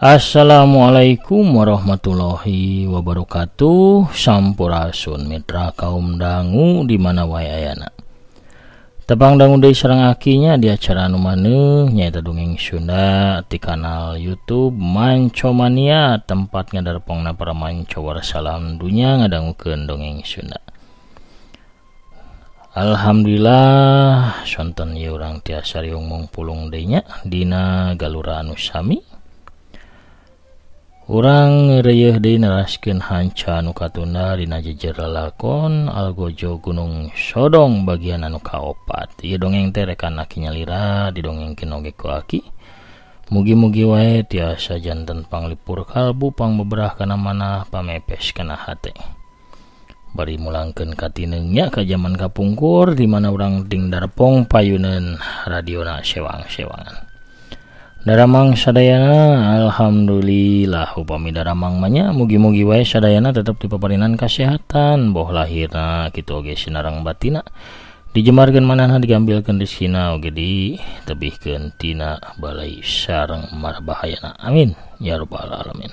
Assalamualaikum warahmatullahi wabarakatuh. Sampurasun mitra kaum dangu di mana wae ayana. Tepang dangu deui sareng akinya di acara anu maneuh nyaeta dongeng Sunda di kanal YouTube Mancomania, tempat ngadarpongna para manco warsalam dunya ngadangukeun dongeng Sunda. Alhamdulillah sonten ieu urang tiasa riung mungpulung deui nya dina galura anu sami. Urang ngereyeuh deui neraskeun hanca anu katunda dina jejer lalakon Algojo Gunung Sodong bagian anu kaopat. Ieu dongeng teh rekan aki nyalira didongengkeun oge ku aki. Mugi-mugi wae tiasa janten panglipur kalbu pangbeberah kana manah pamepes kana hate. Bari mulangkeun katineung nya ka jaman kapungkur di mana urang ting darpong payuneun radiona sewang-sewangan. Daramang sadayana, alhamdulillah upami daramang mah mugi-mugi wae sadayana tetep dipaparinan kasehatan boh lahirna kitu oge sinarang batina dijemarkeun manahna digambilkeun rezekina oge ditebihkeun tina balai sareng marbahayana, amin ya rabbal alamin.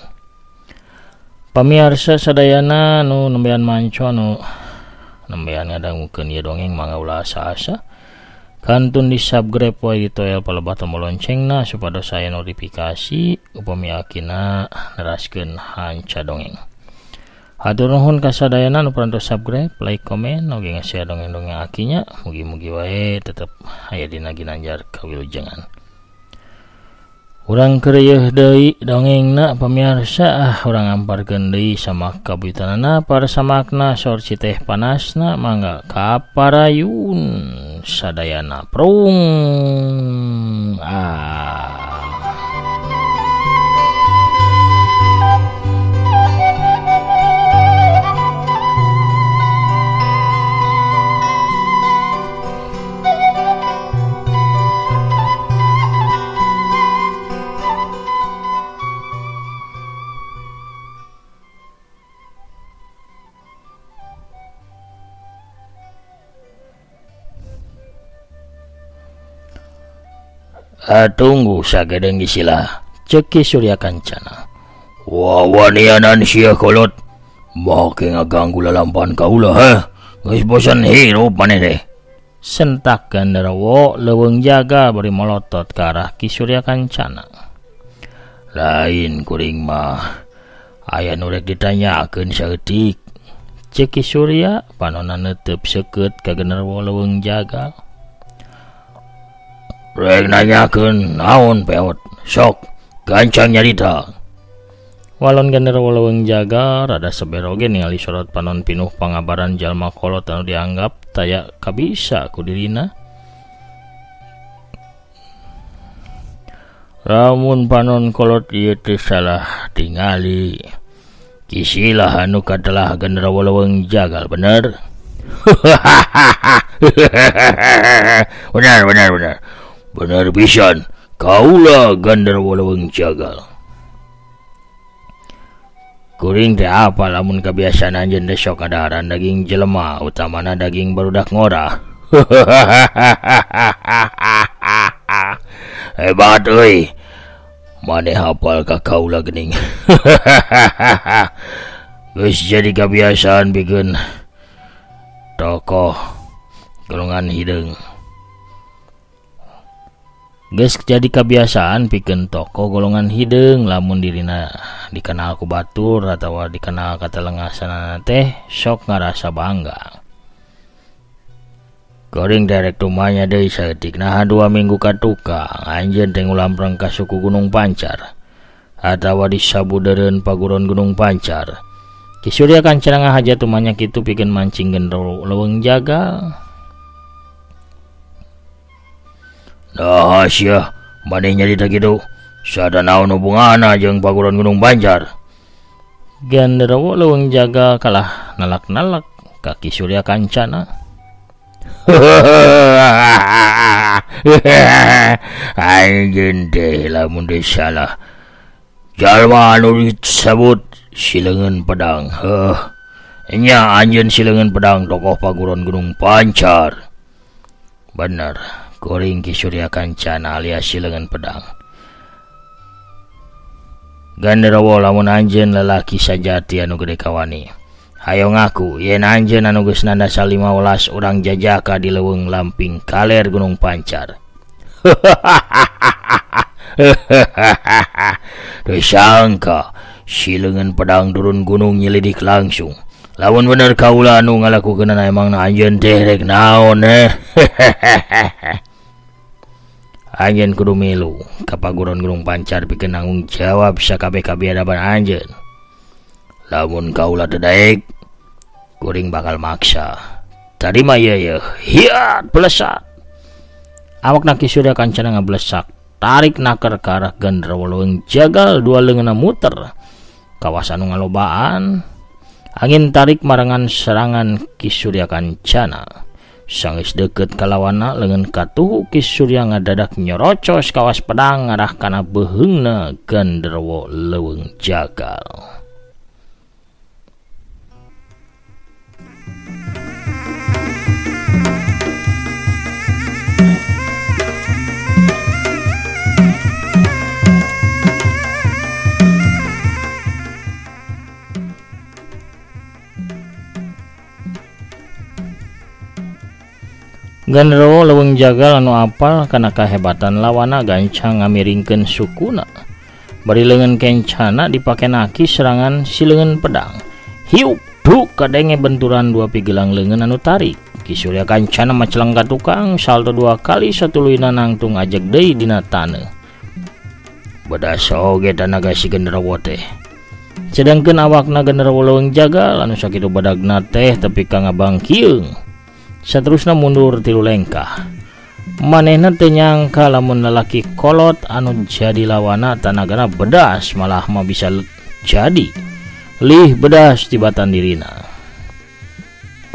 Pamiarsa sadayana nu nembean manco nu nembean ngadangukeun ieu dongeng mangga ulah asa-asa kantun di subscribe wae ditoel palebah tombol loncengna supados aya notifikasi upami akina neraskeun hanca dongeng. Hatur nuhun ka sadayana nu parantos subscribe, like, komen, oge nge-share dongeng-dongeng akinya. Mugi-mugi wae tetep aya dina ginanjar kawilujengan. Urang keureuh deui dongengna pamiarsa, urang amparkeun deui samak kabuyutanana para samakna sor citeh panasna mangga kaparayun sadayana prung Tunggu sagedeng sila cek Ki Surya Kancana. Wawanianan sia kolot make ngaganggu lalampan kaula ha, geus bosan hirup maneh teh. Sentak Gandarawo leuweung jaga bari molotot ka arah Ki Surya Kancana. Lain kuring mah aya nu rek ditanyakeun saeutik cek Ki Surya, panonna neuteup seukeut ka Gandarawo leuweung jaga. Rek nanyakeun naon peot, sok gancang nyarita. Walon Gandarawo leuweung jaga rada seber oge ningali sorot panon pinuh pangabaran jalma kolot anu dianggap taya kabisa ku dirina. Lamun panon kolot ieu teh salah tingali. Kisilah anu katelah Gandarawo leuweung jagal bener. Benar benar benar. Bener pisan, kaula Gandarawo leuweung jagal. Kuring teh apa lamun kebiasaan anjeun teh sok kadaharan daging jelema, utamana daging barudak ngora. Hebat euy. Maneh hafal ka kaula geuning. Geus jadi kebiasaan bikin tokoh golongan hideung. Geus jadi kebiasaan pikeun tokoh golongan hideung lamun dirina dikenal ku batur atawa dikenal katelengasanana teh sok ngarasa bangga. Kuring derek tumanya deui saeutik naha 2 minggu ka tukang anjeun teh ngulampreng ka suku Gunung Pancar atawa disabudeureun paguron Gunung Pancar. Ki Surya Kancana ngahaja tumanya kitu pikeun mancing Gandarawo leuweung jagal. Nah sia maneh nyarita kitu sada naon hubunganna jeung paguron Gunung Banjar. Gandarawo leuweung jagal kalah nalak-nalak ka Ki Surya Kancana. Anjeun teh lamun teu salah jalma anu disebut Sileungeun Pedang. Heuh nya anjeun Sileungeun Pedang tokoh paguron Gunung Pancar. Bener, kuring Ki Surya Kancana alias Sileungeun Pedang. Genderowo lamun anjeun lalaki sajati anu gede kawani. Hayo ngaku yen anjeun anu geus nandasa 15 urang jajaka di leuweung lamping kaler Gunung Pancar. Teu sangka si leungeun pedang turun gunung nyelidik langsung. Lamun bener kaula anu ngalakukeunana emangna anjeun teh rek naon eh. Anjeun kudu milu ka paguron Gunung Pancar pikeun nanggung jawab sakabeh kabiadaban anjeun. Lamun kaula teu daek, kuring bakal maksa. Tadi mah ieu yeuh, hiat blesat. Awakna Ki Surya Kancana ngablesak, tarik naker ka arah Genderowo Leuweung Jagal dua leungeunna muter. Kawasan nu ngalobaan, angin tarik marengan serangan Ki Surya Kancana. Sanggeus deukeut ka lawanna leungeun katuhu Ki Surya ngadadak nyorocos kawas pedang ngarah kana beuheungna Genderowo Leuweung Jagal. Genderowo Leuweung Jagal anu apal kana kahebatan lawana gancang ngamiringkeun sukuna. Bari leungeun kencana dipake naki serangan si leungeun pedang. Hiup duk kadenge benturan dua pigelang leungeun anu tarik. Ki Surya Kancana maceleng ka tukang salto dua kali satuluyna nangtung ajeg deui dina taneuh. Bedas oge tanaga si Genderowo teh. Sedangkeun awakna Genderowo Leuweung Jagal anu sakitu badagna teh tepi ka ngabangkieung. Saterusna mundur 3 lengkah. Manehna teu nyangka lamun lalaki kolot anu jadi lawana tanagana bedas malah mah bisa jadi lih bedas tibatan dirina.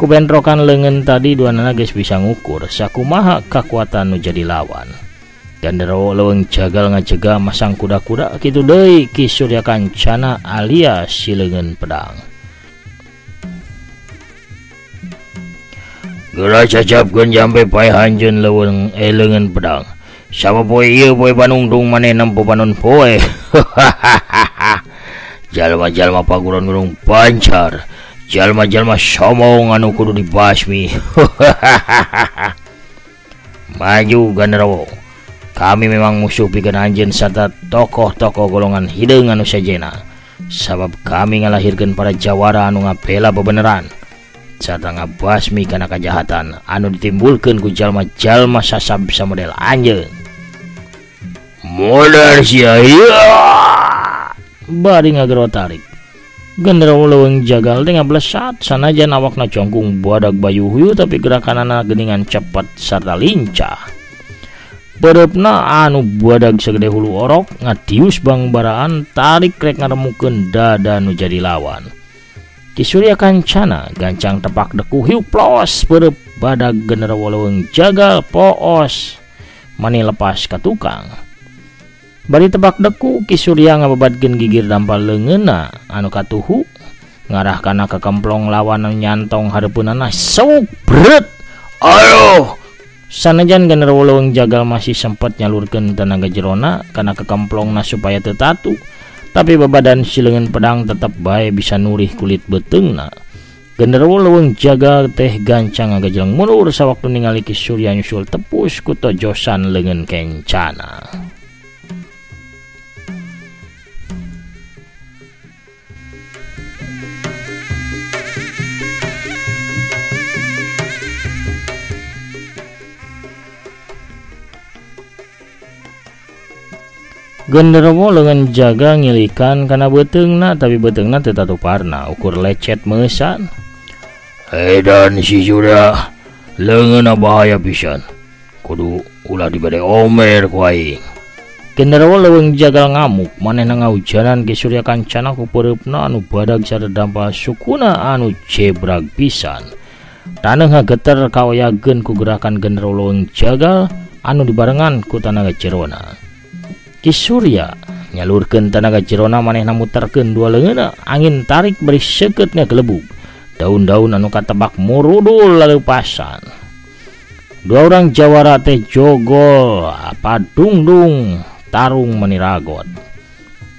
Ku bentrokan leungeun tadi duanana geus bisa ngukur sakumaha kakuatan nu jadi lawan. Genderowo Leuweung Jagal ngajega masang kuda-kuda kitu deui Ki Surya Kancana alias si leungeun pedang. Geura cacapkeun jampe paeh anjeun leuweung leungeun pedang. Sapa poe ieu poe panungtung maneh nempo panon poe. Jalma-jalma paguron Gunung Pancar, jalma-jalma somong anu kudu dibasmi. Maju Genderowo. Kami memang musuh pikeun anjeun sarta tokoh-tokoh golongan hideung anu sejena. Sabab kami ngalahirkeun para jawara anu ngabela bebeneran sarta ngabasmi kana kajahatan anu ditimbulkeun ku jalma-jalma sasab samodel anjeun. Modar sia ieu. Bari ngagero tarik. Genderowo Leuweung Jagal teh ngablesat sanajan awakna jongkung badag bayuhuyu tapi gerakanana geuningan cepet sarta lincah. Pereupna anu badag sagede hulu orok ngadius bangbaraan tarik rek ngaremukeun dada nu jadi lawan. Ki Surya Kancana gancang tepak deku hiu plos pereup badag Genderowo Leuweung Jagal poos mani lepas ka tukang. Bari tepak deku Ki Surya ngababadkeun gigir dampal leungeunna anu katuhu ngarah kana kakemplong lawan anu nyantong hareupeunana sauk bret. Aduh. Sanajan Genderowo Leuweung Jagal masih sempet nyalurkeun tenaga jerona kana kekemplongna supaya teu tatu. Tapi babadan si leungeun pedang tetep bae bisa nurih kulit beuteungna. Genderowo Leuweung Jagal teh gancang ngagajeleng mundur sawaktu ningali Ki Surya nyusul tepus ku tojosan leungeun kencana. Genderowo Leuweung Jagal ngilikan kana beuteungna tapi beuteungna teu tatuparna ukur lecet meusan. Edan si Surya leungeunna bahaya pisan. Kudu ulah dibade omer ku aing. Genderowo Leuweung Jagal ngamuk manehna ngahujanan Ki Surya Kancana ku peureupna anu badag sarta dampal sukuna anu jebrag pisan. Taneuh ngageter kaoyageun ku gerakan Genderowo Leuweung Jagal anu dibarengan ku tanaga jerona. Ki Surya nyalurkeun tanaga jerona manehna muterkeun dua leungeunna angin tarik bari seukeut ngagelebug. Daun-daun anu katebak murudul laleupasan. Dua orang jawara teh jogol padungdung tarung meniragot.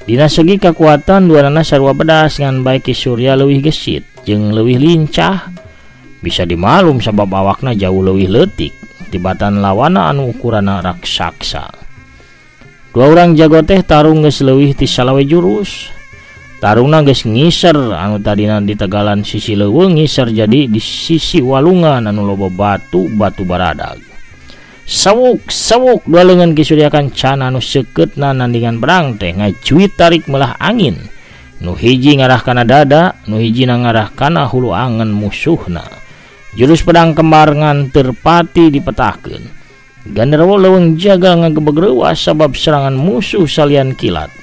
Dina segi kakuatan duanana sarua bedas ngan bae Ki Surya leuwih gesit jeung leuwih lincah. Bisa dimalum sabab awakna jauh leuwih leutik tibatan lawana anu ukuranna raksasa. Dua urang jago teh tarung geus leuwih ti salawe jurus. Tarungna geus ngiser anu tadina di tegalan sisi leuweung ngiser jadi di sisi walungan anu loba batu-batu baradag. Sawuk sawuk dua leungeun Ki Surya Kancana anu seukeutna nandingan perang teh ngajuit tarik melah angin. Nu hiji ngarah kana dada, nu hiji ngarah kana hulu angen musuhna. Jurus pedang kembar ngan terpati dipetahkeun. Genderuwo leuweung jagal ngagebeg reuas sabab serangan musuh salian kilat.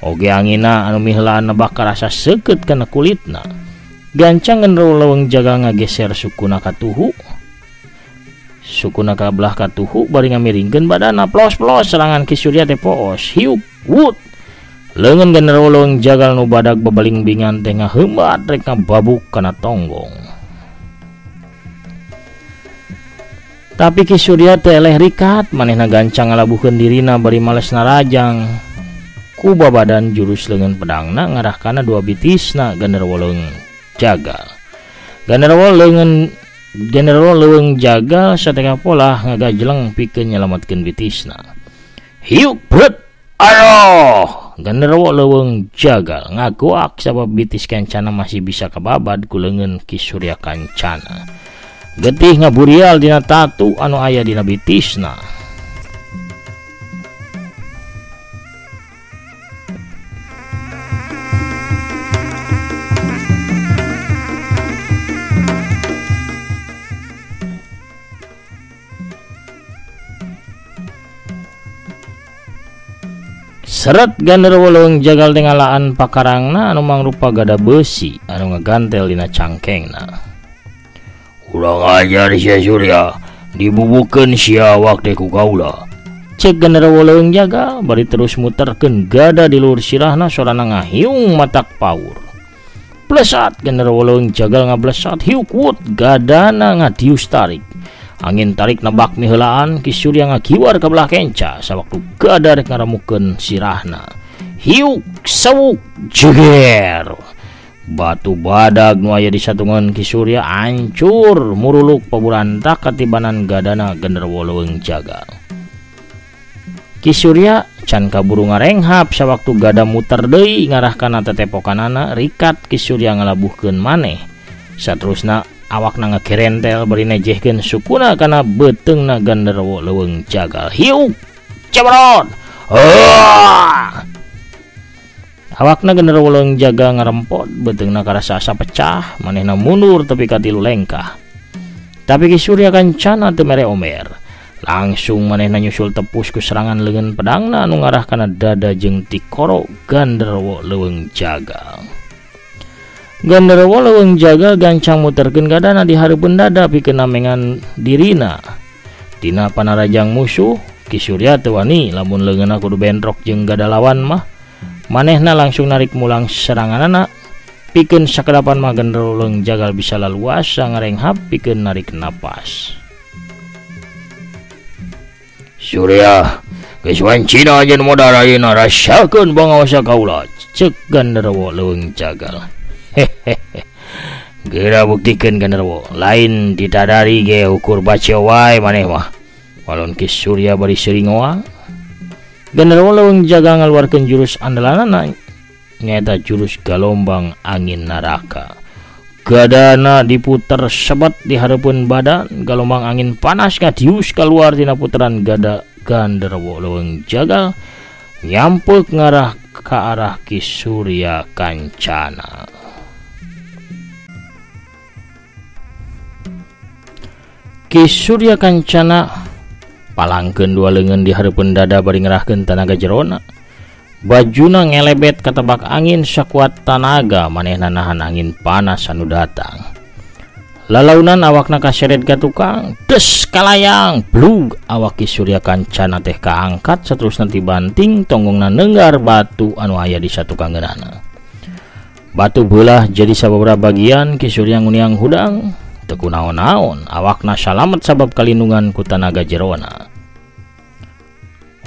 Oge angina anu miheulaan nebak karasa seukeut kana kulitna. Gancang genderuwo leuweung jagal ngageser sukuna katuhu. Sukuna kabelah katuhu bari ngamiringkeun badana plos-plos serangan Ki Surya teh poos hiuk wut. Leungeun genderuwo leuweung jagal nu badag babalingbingan teh ngaheumat rek ngababuk kana tonggong. Tapi Ki Surya teh eleh rikat manehna gancang ngalabuhkeun dirina bari males narajang. Ku babadan jurus leungeun pedangna ngarah kana dua bitisna genderuwo leuweung jagal. Genderuwo leuweung jagal sateka polah ngagajeleng pikeun nyalametkeun bitisna. Hiuk bret aroh. Genderuwo leuweung jagal ngagoak sabab bitis kancana masih bisa kababad ku leungeun Ki Surya Kancana. Getih ngaburial dina tatu anu aya dina bitisna. Seret genderuwo leuweung jagal teh ngalaan pakarangna anu mangrupa gada beusi anu ngagantel dina cangkengna. Urang ajar sia Surya, dibubukeun sia awak teh ku kaula. Cek genderuwo leuweung jagal bari terus muterkeun gada di luhur sirahna sorana ngahiung matak paur. Plesat genderuwo leuweung jagal ngablesat hiuk wut gadana ngadius tarik. Angin tarik nebak miheulaan Ki Surya ngagiwar ka belah kenca sawaktu gada rek ngaramukeun sirahna. Hiuk sawuk jeger. Batu badag nu aya di satungan Ki Surya ancur muruluk paburantak katibanan gadana genderuwo leuweung jagal. Ki Surya can kaburu ngarenghap sawaktu gada muter deui ngarah kana tetepokanana rikat Ki Surya ngalabuhkeun maneh. Saterusna awakna ngagerentel bari nejehkeun sukuna kana beuteungna genderuwo leuweung jagal. Hiuk cebrot. Ah! Awakna genderuwo leuweung jagal ngarempot beuteungna karasa asa pecah manehna mundur tepi ka tilu lengkah. Tapi Ki Surya Kancana teu mere omer. Langsung manehna nyusul tepus ku serangan leungeun pedangna anu ngarah kana dada jeung tikoro genderuwo leuweung jagal. Genderuwo leuweung jagal gancang muterkeun gadana di hareupeun dada pikeun namengan dirina. Dina panarajang musuh Ki Surya teu wani lamun leungeunna kudu bentrok jeung gada lawan mah. Manehna langsung narik mulang seranganana pikeun sakedapan mah genderuwo leuweung jagal bisa laluasa ngarenghap pikeun narik napas. Surya, geus wancina jeung modal ayeuna rasakeun pangaosa kaula. Cek genderuwo leuweung jagal. Hehehe. Geura buktikeun genderuwo, lain ditadari ge ukur baca wae maneh mah. Walon Ki Surya bari seuring ngoa. Genderuwo leuweung jagal ngaluarkeun jurus andalanana nyaeta jurus galombang angin naraka. Gadana diputer sebat di hareupeun badan, galombang angin panas ngadius kaluar tina puteran gada genderuwo leuweung jagal nyampeuk ngarah ka arah Ki Surya Kancana. Ki Surya Kancana palangkeun dua leungeun di hareupeun dada bari ngerahkeun tanaga jerona. Bajuna ngelebet katebak angin sakuat tanaga manehna nahan angin panas anu datang. Lalaunan awakna kaseret ka tukang, des kalayang, blug awak Ki Surya Kancana teh kaangkat saterusna dibanting tonggongna neunggar batu anu aya di satukangeunana. Batu beulah jadi sababaraha bagian Ki Surya nguniang hudang. Teu kunaon-naon awakna salamet sabab kalindungan ku tanaga jerona.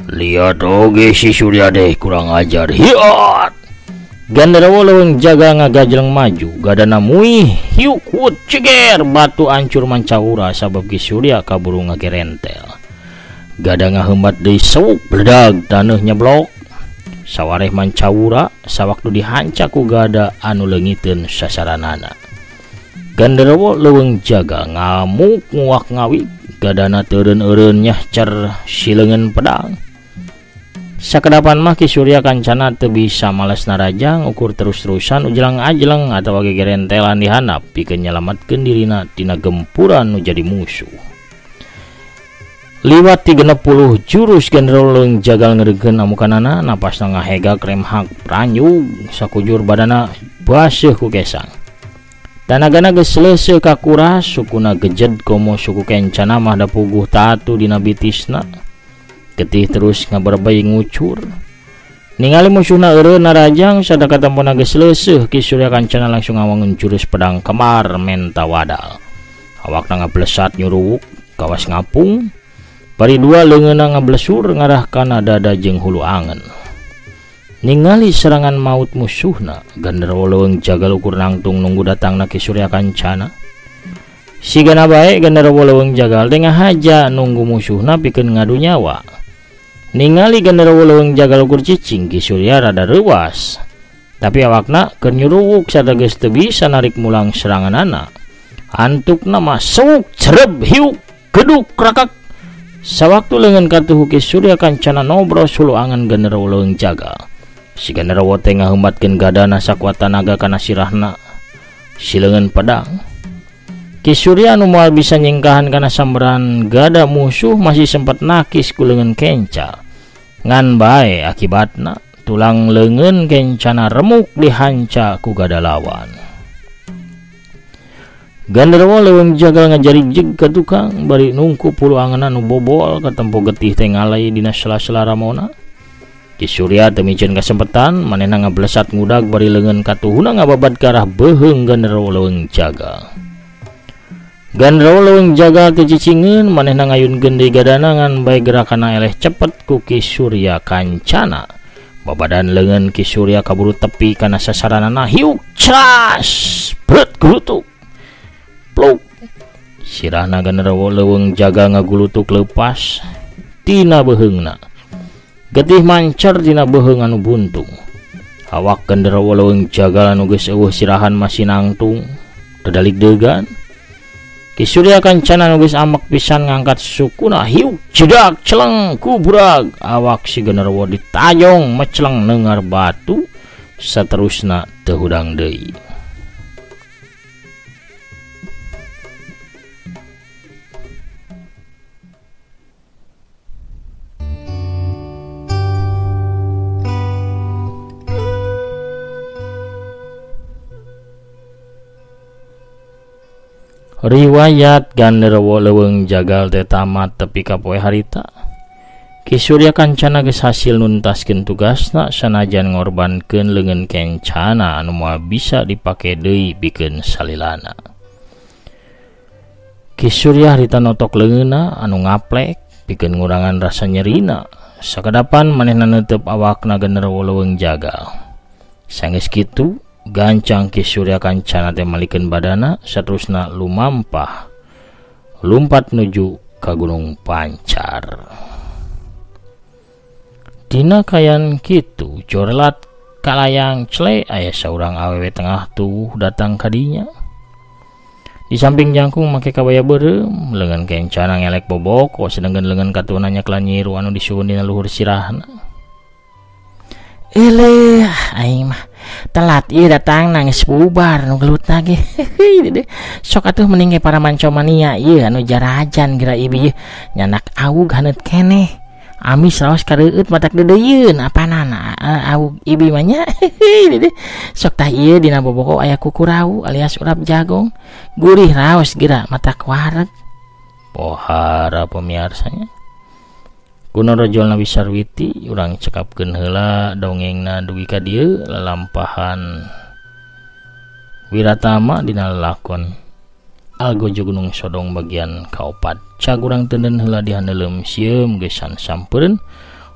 Lihat oge si Surya deh kurang ajar. Hiat. Genderuwo leuweung jagal ngagajleng maju, gadana muih, hiuk wut ceger, batu ancur mancawura sabab Ki Surya kaburu ngagerentel. Gada ngahembat deui sewuk bledag taneuh nyeblok. Sawareh mancawura sawaktu dihanca ku gada anu leungiteun sasaranana. Genderuwo leuweung jagal ngamuk nguak ngawik, gadana teureun-eureun nyahcer sileungeun pedang. Sakedapan mah Ki Surya Kancana teu bisa males narajang ukur terus-terusan ujlang-ajleng atawa gegerentelan di handap pikeun nyalametkeun dirina tina gempuran nu jadi musuh. Liwat 30 jurus Genderuwo leuweung jagal ngeureungkeun amukanana, napasna ngahegak remhak pranyug sakujur badana baseuh ku kesang. Tanagana geus leuseuh kakuras, sukuna gejed komo suku kencana mah da puguh tatu dina bitisna. Getih terus ngaberbei ngucur. Ningali musuhna eureun narajang sada katempona geus leuseuh, Ki Surya Kancana langsung ngawangun jurus pedang kemar menta wadal. Awakna ngablesat nyuruwuk kawas ngapung. Bari dua leungeunna ngablesur ngarah kana dada jeung hulu angen. Ningali serangan maut musuhna, Genderuwo leuweung jagal ukur nangtung nunggu datangna Ki Surya Kancana. Sigana bae Genderuwo leuweung jagal teh ngahaja nunggu musuhna pikeun ngadu nyawa. Ningali Genderuwo leuweung jagal ukur cicing, Ki Surya rada reuwas. Tapi awakna keur nyuruwuk sarta geus teu bisa narik mulang seranganana. Antukna mah sewuk cereb hiuk geduk krakak. Sawaktu leungeun katuhu Ki Surya Kancana nobros hulu angen Genderuwo leuweung jagal. Si Genderuwo teh ngaheumatkeun gadana sakuat tanaga kana sirahna sileungeun pedang. Ki Surya anu moal bisa nyingkahan kana samberan gada musuh masih sempat nakis ku leungeun kenca. Ngan bae akibatna tulang leungeun kencana remuk dihanca ku gada lawan. Genderuwo leuweung jagal ngajarijeg ka tukang bari nungku pulu angeunna nu bobol katempo getih teh ngalai dina sela-sela ramona. Ki Surya teu miceun kasempetan manehna ngablesat ngudag bari leungeun katuhuna ngababad ka arah beuheung Genderuwo leuweung jagal. Genderuwo leuweung jagal teu cicingeun manehna ngayunkeun deui gadana ngan bae gerakanna eleh cepet ku Ki Surya Kancana. Babadan leungeun Ki Surya kaburu tepi kana sasaranana hiuk cras bret gulutuk. Pluk. Sirahna Genderuwo leuweung jagal ngagulutuk leupas tina beuheungna. Getih mancer dina beuheung anu buntung. Awak Genderuwo leuweung jagal anu geus eueuh sirahan masih nangtung tedalik degan. Ki Surya Kancana nu geus amek pisan ngangkat sukuna hiuk jedak celeng kubrag. Awak si Genderuwo ditajong meceleng nengar batu saterusna teu hudang deui. Riwayat Genderuwo leuweung jagal teh tamat tepi ka poe harita. Ki Surya Kancana geus hasil nuntaskeun tugasna sanajan ngorbankeun leungeun kencana anu moal bisa dipake deui pikeun salilana. Ki Surya harita notok leungeunna anu ngaplek pikeun ngurangan rasa nyerina. Sakadapan manehna neuteup awakna Genderuwo leuweung jagal. Sanggeus kitu gancang Ki Surya Kancana teh malikeun badana saterusna lumampah lumpat nuju ka Gunung Pancar. Dina kayan kitu corelat kalayang cle aya saurang awewe tengah tuh datang kadinya. Di samping jangkung make kabaya beureum, leungeun kencana ngelek boboko sedengkeun leungeun katuhna nyeklan nyiru anu disuhun dina luhur sirahna. Eleh, aing mah telat ieu datang nangis bubar nu gelutna ge. Sok atuh mending ge para mancomania ieu anu jarajan geura ieu nyanak awug haneut keneh. Amis raos kareueut matak deudeuyeun apanana awug ibi mah nya. Sok tah ieu dina boboko aya kukurau alias urap jagong. Gurih raos geura matak wareg. Pohara pemiarsanya. Kunarojol Nabi Sarwiti urang cekapkeun heula dongengna dugi ka dieu lalampahan Wiratama dina lalakon Algojo Gunung Sodong bagian kaopat. Cag urang teuneun heula di handeuleum sieum geus sampeurkeun.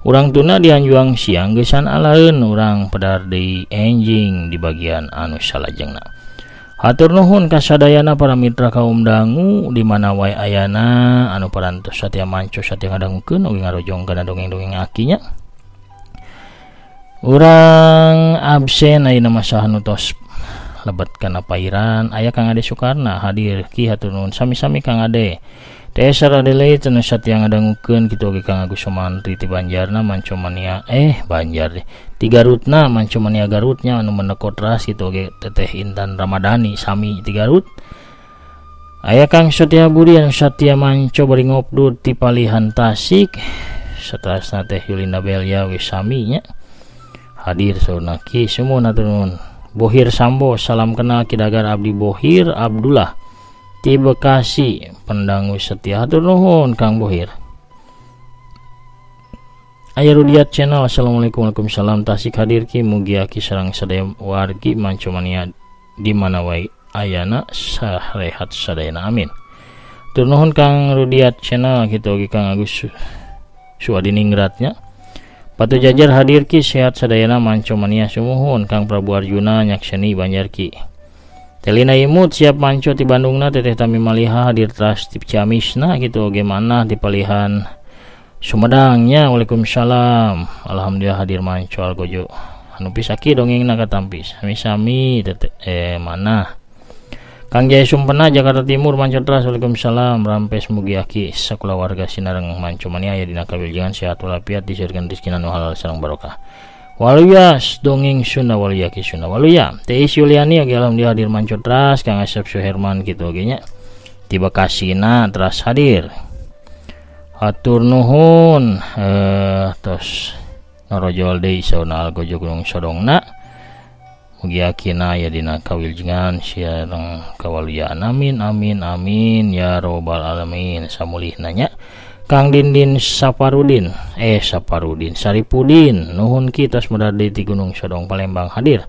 Urang tuna dihanjuang siang geusan alaeun urang pedar deui enjing di bagian anu salajengna. Hatur nuhun kasadayana para mitra kaum dangu di mana wae ayana anu parantos satia manco satia ngadangukeun oge ngarojong kana dongeng-dongeng akinya. Urang absen ayeuna mah saha nu tos lebet kana pairan aya Kang Ade Sukarna hadir ki hatur nuhun sami-sami Kang Ade. Tesar Adelaide anu satia ngadangukeun kitu oge Kang Agus Sumantri ti Banjarna Mancomania Banjar deh ti Garutna Mancomania Garutnya anu menekot ras kitu oge Teteh Intan Ramadhani sami ti Garut. Aya Kang Setia Budi anu satia manco bari ngopdut ti Palihan Tasik saterasna Teh Yulinda Belia we sami nya hadir saurna ki sumuhun hatur nuhun. Bohir Sambo salam kenal Kidagar Abdi Bohir Abdullah ti Bekasi pendangu setia hatur nuhun Kang Bohir. Aya Rudiat Channel assalamualaikum waalaikumsalam Tasik hadir ki mugi aki sareng sadaya wargi Mancomania di mana wae ayana sarehat sadayana amin. Hatur nuhun Kang Rudiat Channel kitu oge Kang Agus Suadiningratnya. Patu Jajar hadir ki sehat sadayana Mancomania sumuhun Kang Prabu Arjuna nyakseni Banjar ki. Telina Imut siap manco ti Bandungna Teteh Tami Maliha hadir teras ti Ciamisna gitu oge manah di Palihan Sumedangnya waalaikumsalam alhamdulillah hadir manco algojo anu pisaki dongengna katampi sami-sami teteh manah Kang Jaya Sumpena Jakarta Timur manco teras waalaikumsalam rampes mugi aki sakulawarga sinareng Mancomania aya dina kawilujengan sehat walafiat disirkeun rezeki anu halal sareng barokah. Waluya dongeng Sunda waluya ki Sunda waluya Teis Yuliani oge alhamdulillah hadir manco teras Kang Asep Suherman kitu oge nya ti Bekasina teras hadir. Hatur nuhun tos norojol deui sauna algojo Gunung Sodongna mugi akina aya dina kawilujengan sareng kawaluyaan amin amin amin ya robbal alamin. Samulihna nya Kang Dindin Saparudin Saparudin Saripudin nuhun ki tos medar deui ti Gunung Sodong Palembang hadir.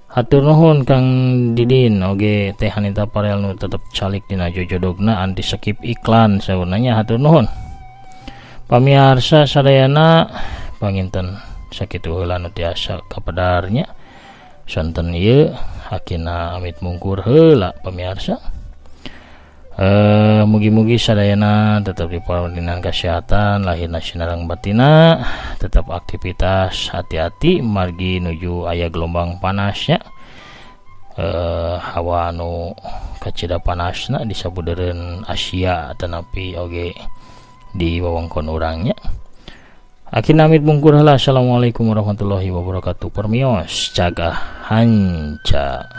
Hatur nuhun Kang Didin oge Teh Hanita Parel nu tetep calik dina jojodogna anti skip iklan saurna nya hatur nuhun. Pamiarsa sadayana panginten sakitu heula nu tiasa kapedarnya. Sonten ieu hakina amit mungkur heula pamiarsa. Mugi-mugi sadayana tetap diparingan kesehatan lahirna sinareng batina, tetap aktivitas hati-hati margi nuju aya gelombang panasnya. Hawa anu kacida panasna di sabudeureun Asia tetapi oge di wewengkon urangnya. Akhirna amit mungkur heula. Assalamualaikum warahmatullahi wabarakatuh. Permios cagah hanca.